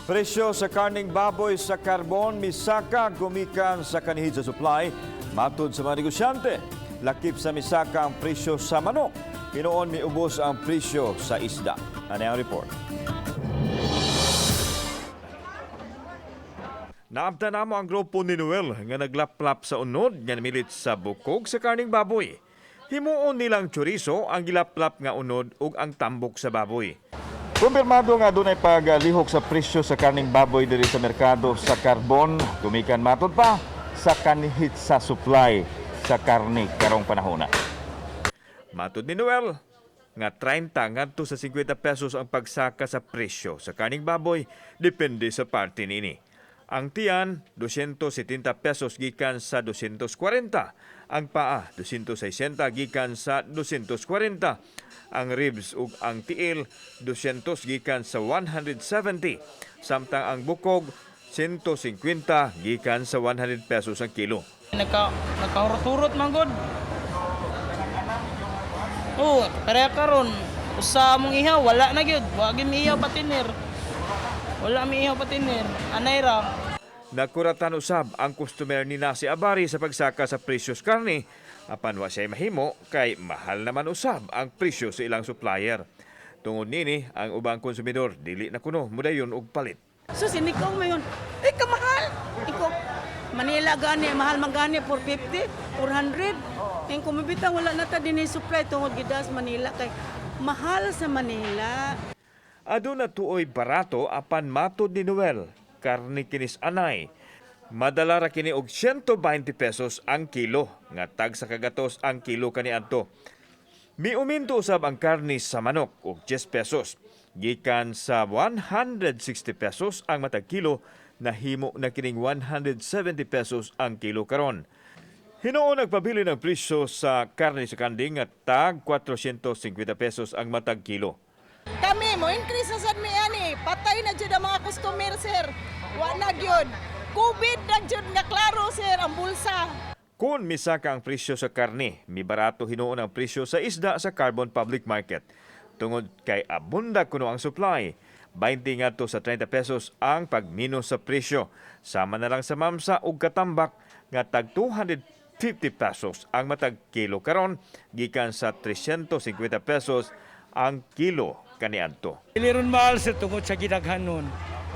Presyo sa karning baboy sa Carbon misaka gumikan sa kanihit sa supply matud sa mga negosyante. Lakip sa misaka ang presyo sa manok. Hinuon miubos ang presyo sa isda. Ano ang report? Naabta namo ang grupo ni Noel nga naglaplap sa unod nga namilit sa bukog sa karning baboy. Himuon nilang chorizo ang gilaplap nga unod ug ang tambok sa baboy. Kumpirmado nga dunay paglihok sa presyo sa karning baboy diri sa merkado sa Carbon, gumikan matod pa sa kanihit sa supply sa karni karong panahona. Matod ni Noel, nga 30 ngadto sa 50 pesos ang pagsaka sa presyo sa kaning baboy, depende sa parte nini. Ang tiyan, 270 pesos gikan sa 240. Ang paa, 260 gikan sa 240. Ang ribs ug ang tiil, 200 gikan sa 170. Samtang ang bukog, 150 gikan sa 100 pesos ang kilo. Nagkahurot-hurot man gud. Oh, pareha karon. Usa among ihaw wala na gyud. Wa gyud mi ihaw patiner. Wala mi ihaw patiner. Anay ra. Nakuratan usab ang customer ni Nasi Abari sa pagsaka sa presyo sa karni. Apan wa siya'y mahimo kay mahal naman usab ang presyo sa ilang supplier. Tungod nini, ang ubang konsumidor dili na kuno mudayon og palit. So sinikaw mayon, eh kamahal. Ikaw, Manila gani, mahal man gani, 450, 400. Yung kumibitang wala na ta din supply tungod gidas Manila kay mahal sa Manila. Aduna tuoy barato apan matod ni Noel, karni kinis anay. Madala ra kini og 120 pesos ang kilo, nga tag sa kagatos ang kilo kaniadto. Miuminto usab ang karni sa manok og 10 pesos. Gikan sa 160 pesos ang matag kilo, nahimo na kining 170 pesos ang kilo karon. Hinuon nagpabili ng presyo sa karni sa kanding nga tag 450 pesos ang matag kilo. Kami mo increase na sad mi ani. Patay na jud ang mga customer, sir. Wa na gyud. COVID na jud nga klaro, sir, ang bulsa. Kung misaka ang presyo sa karne, mibarato hinuon ang presyo sa isda sa Carbon Public Market. Tungod kay abunda kuno ang supply, 20 ngadto sa 30 pesos ang pagminos sa presyo. Sama na lang sa mamsa ug katambak nga tag 250 pesos ang matag kilo karon gikan sa 350 pesos ang kilo kaniadto. Dili ron mahal sir tungod sa gidaghanon.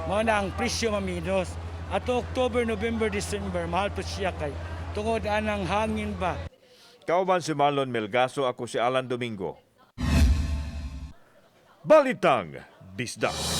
Mao na ang presyo maminos. Ato October, November, December, mahal po siya kay tungod anang hangin ba. Kauban si Marlon Melgaso, ako si Alan Domingo. Balitang Bisdak.